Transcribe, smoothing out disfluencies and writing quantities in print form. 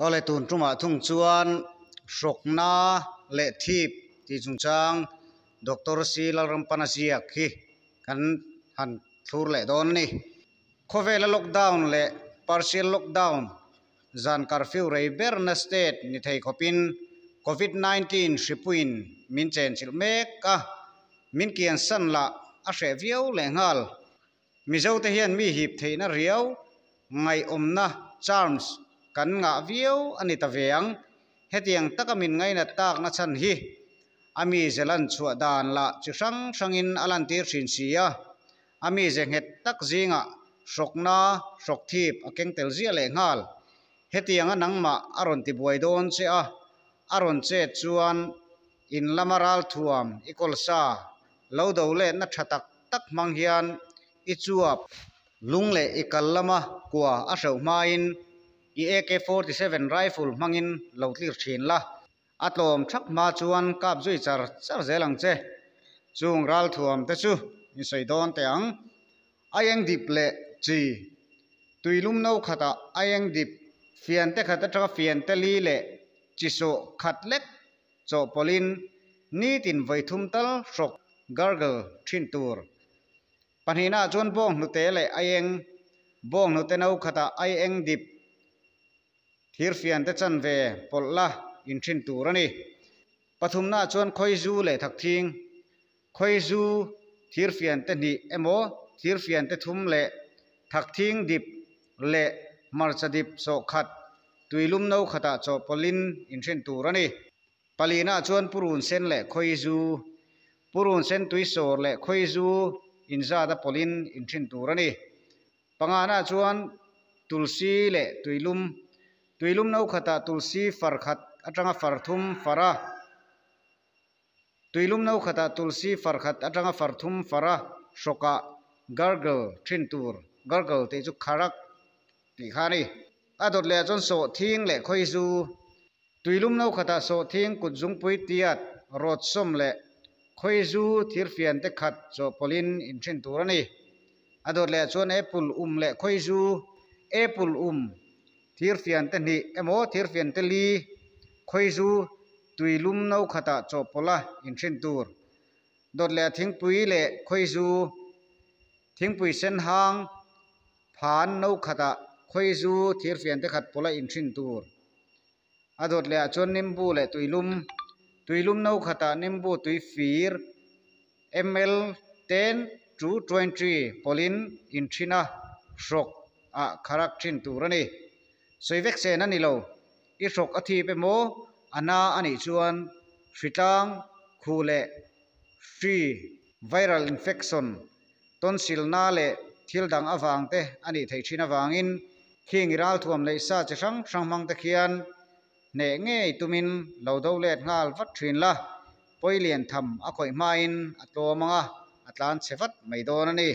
Awle tun tumah thung chuan hrawkna leh thip tih chungchang Doctor C Lalrampana ziak hi kan han thlur leh dawn a ni. Khawvela lockdown leh partial lockdown zan curfew rei berna state ni thei khawpin Covid 19 hripuiin min chenchilh mek a, min kiansan lah a hreh viau lehnghal. Mizote hian mi hip theihna riau ngaihawmna, charms, kan ngah viau a ni ta ve ang. Hetiang taka min ngainat takna chhan hi a mize lan chhuah dan lah chi hrang hrangin a lantir thin si a, a mize nghet tak zingah hrawkna, hrawk thip a keng tel ziah leh nghal. Hetianga nangmah a rawn tibuai dawn che a, a rawn chet chuan in lama ralthuam i kawlsa lo do letna tha tak tak hmang hian i chuap lung leh i kal lama kua a hreuh hmain i AK-47 rifle hmangin lo tlir thin la, a tlawm thak hma chuan kap zui char char zel ang che. Chung ralthuam te chu in sawi dawn teh ang. Aieng dip leh chi, tuilum no khatah aieng dip fiante khat atanga fiante li leh chi sawh khat lek chawhpawlhin nitin vawi thum tal hrawk gargle thin tur. Pahnihnaah chuan bawng hnute leh aieng, bawng hnute no khatah aieng dip thirfiante chanve pawlh la inthin tur a ni. Pathumnaah chuan khawizu leh thakthing, khawizu thirfiante hnih emaw thirfiante thum leh thakthing dip leh hmarcha dip sawhkhat tuilum no khatah chawhpawlhin inthin tur a ni. Palinaah chuan purun sen leh khawizu, purun sen tui sawr leh khawizu inzat a pawlhin inthin tur a ni. Panganaah chuan tulsi leh tuilum, tuilum no khatah tulsi far khat atanga far thum far a, tuilum no khatah tulsi far khat atanga far thum far a hrawkah gargle thin tur, gargle tih chu kharak tih kha a ni. A dawt lehah chuan sawhthing leh khawizu. Tuilum no khatah sawhthing kut zungpui tiat, rawt sawm leh khawizu thirfian te khat chawhpawlhin inthin tur a ni. A dawt lehah chuan apple um leh khawizu, apple um, thirfian te hnih emaw thirfian te li, khawizu tuilum no khatah chawhpawlha inthin tur. Dawt lehah thingpui leh khawizu, thingpui sen hang, Phan no khatah khawizu thirfian te khat pawla inhrin tur. A dawt lehah chuan nimbu leh tuilum, tuilum no khatah nimbu tui fir ml 10 to 20 pawlin inhrin a, hrawk ah kharak thin tur a ni. Sawi vek sen a ni lo, i hrawk a thip emaw a na a nih chuan hritlang, khuh leh hri, viral infection, Tonsilna leh thil dang avang te a nih theih thin avangin khing i ralthuam leh sa chi hrang hrang hmang te khian hneh ngei tumin lo do let nghal vat thin la, pawi lian tham a khawih hmain a tlawm ang a, a tlan chhe vat mai dawn a ni.